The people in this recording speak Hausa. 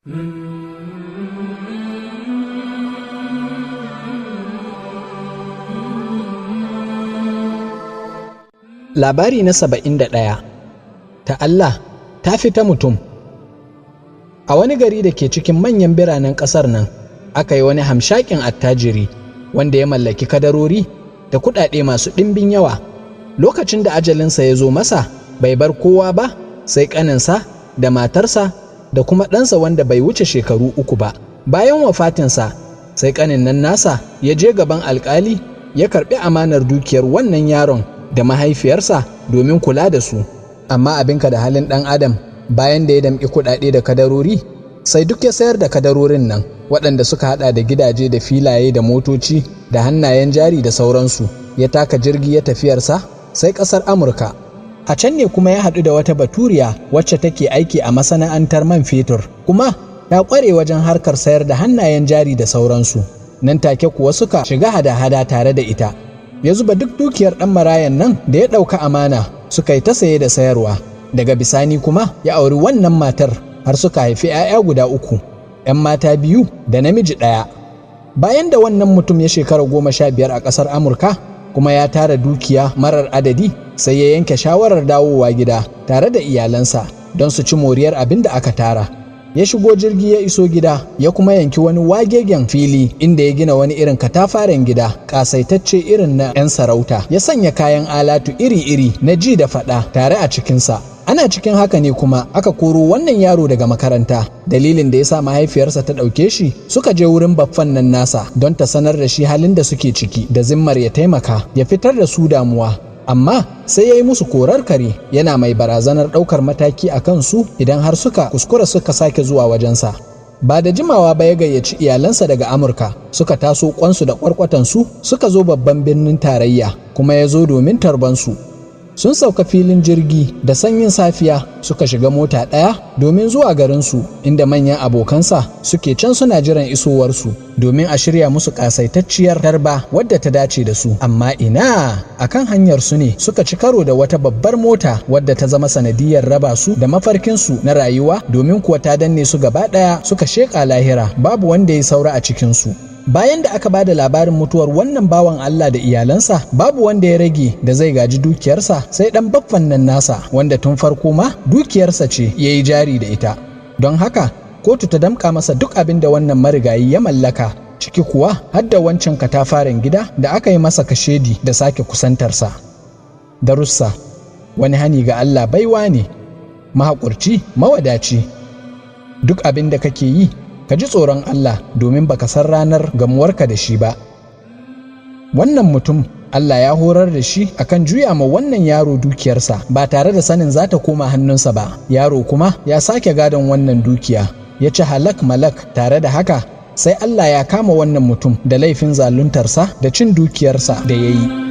Labari na 71. Ta Allah ta fi ta mutum. A wani gari da ke cikin manyan biranen ƙasar nan, aka yi wani hamshakin attajiri wanda ya mallaki kadarori da kuɗaɗe masu ɗimbin yawa. Lokacin da ajalinsa ya zo masa, bai bar kowa ba sai ƙaninsa da matarsa da kuma ɗansa wanda bai wuce shekaru 3 ba. Bayan wafatinsa, sai ƙanin nan nasa ya je gaban alƙali ya karɓi amanar dukiyar wannan yaron da mahaifiyarsa domin kula da su. Amma abinka da halin ɗan adam, bayan da ya damƙi kuɗaɗe da kadarori, sai duk ya sayar da kadarorin nan, waɗanda suka haɗa da gidaje da filaye da motoci da hannayen jari da sauransu. Ya taka jirgi ya tafiyarsa sai ƙasar Amurka. A can ne kuma ya haɗu da wata baturiya wacce take aiki a masana'antar man fetur, kuma ta ƙware wajen harkar sayar da hannayen jari da sauransu. Nan take kuwa suka shiga hada-hada tare da ita. Ya zuba duk dukiyar ɗan marayan nan da ya ɗauka amana, suka yi ta saye da sayarwa. Daga bisani kuma ya auri wannan matar har suka haifi 'ya'ya guda 3, 'yan mata 2 da namiji 1. Bayan da wannan mutum ya shekara 15 a ƙasar Amurka kuma ya tara dukiya marar adadi, sai ya yanke shawarar dawowa gida tare da iyalansa don su ci moriyar abin da aka tara. Ya shigo jirgi ya iso gida, ya kuma yanki wani wagegen fili inda ya gina wani irin katafaren gida ƙasaitacce irin na 'yan sarauta. Ya sanya kayan alatu iri-iri na ji da faɗa tare a cikinsa. Ana cikin haka ne kuma aka koro wannan yaro daga makaranta. Dalilin da ya sa mahaifiyarsa ta ɗauke shi suka je wurin baffan nan nasa don ta sanar da shi halin da suke ciki da zimmar ya taimaka ya fitar da su damuwa. Amma sai ya yi musu korar kare, yana mai barazanar ɗaukar mataki a kansu idan har suka kuskura suka sake zuwa wajensa. Ba da jimawa ba ya gayyaci iyalansa daga Amurka, suka taso kwansu da kwarkwatansu suka zo babban birnin tarayya, kuma ya zo domin tarbansu. Sun sauka filin jirgi da sanyin safiya, suka shiga mota ɗaya domin zuwa garinsu, inda manyan abokansa suke can suna jiran isowarsu domin a shirya musu ƙasaitacciyar tarba wadda ta dace da su. Amma ina, akan hanyar su ne suka ci karo da wata babbar mota wadda ta zama sanadiyar raba su da mafarkinsu na rayuwa, domin kuwa ta danne su gaba ɗaya suka sheƙa lahira, babu wanda ya saura a cikinsu. Bayan da aka bada labarin mutuwar wannan bawan Allah da iyalansa, babu wanda ya rage da zai gaji dukiyarsa sai ɗan baffan nan nasa, wanda tun farko ma dukiyarsa ce ya yi jari da ita. Don haka kotu ta damƙa masa duk abin da wannan marigayi ya mallaka, ciki kuwa har da wancan katafaren gida da aka yi masa kashedi da sake kusantarsa. Darussa: wani hani ga Allah baiwa ne, mahaƙurci mawadaci. Duk abin da kake yi, ka ji tsoron Allah domin baka san ranar gamuwarka da shi ba. Wannan mutum Allah ya horar da shi akan juya ma wannan yaro dukiyarsa ba tare da sanin za ta koma hannunsa ba. Yaro kuma ya sake gadon wannan dukiya, ya ci halak malak. Tare da haka sai Allah ya kama wannan mutum da laifin zaluntarsa da cin dukiyarsa da ya yi.